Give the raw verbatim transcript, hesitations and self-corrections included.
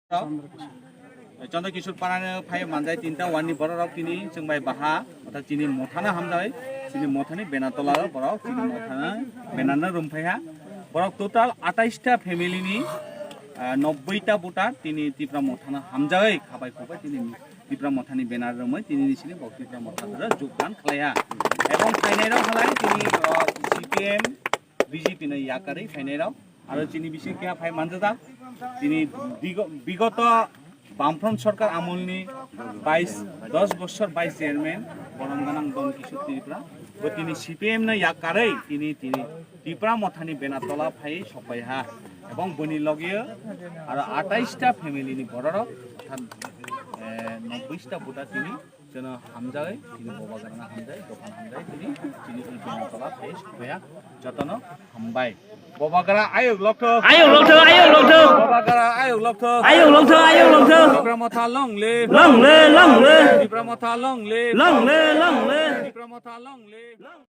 Chandra Kishore Parano phai manjai tinta wani borok rok tini chwng bai baha, orthat chini mothano hamjai, chini mothani banner tola borok chini mothano banner no rum phaiha. Borok total atais ta family ni, ah, nobboi ta voter tini Tipra mothano hamjai khabai khubai tini Tipra mothani banner romwi tini ni sini bok Tipra motha jogdan khlaiha. Ebong phainai rok halai tini, ah, C P M, B J P no yakarwi phainai rok. Aro chini bising khe phai manjajak. Chini bigo-, bigoto Bamfront Sorkar amolni bais, dos bosor vice chairman Borom Ganang Don Kishore Tripura. Bo tini C P M no yakarwi tini, tini Tipra mothani banner tola phai sokpaiha. Ebong boni logio aro atais ta family ni bororok, eh, nobboi ta voter tini Chwngno hamjai, chini Bobagrano hamjai, dophano hamjai, chini, chini ipini tola phai sokphaia, jotono hambai. Bobagra ayuk lokthok. Ayuk lokthok, ayuk lokthok. Bobagra ayuk lokthok. Ayuk lokthok, ayuk lokthok. Tipra motha long live. Long live, long live. Tipra motha long live. Long live, long live. Tipra motha long live.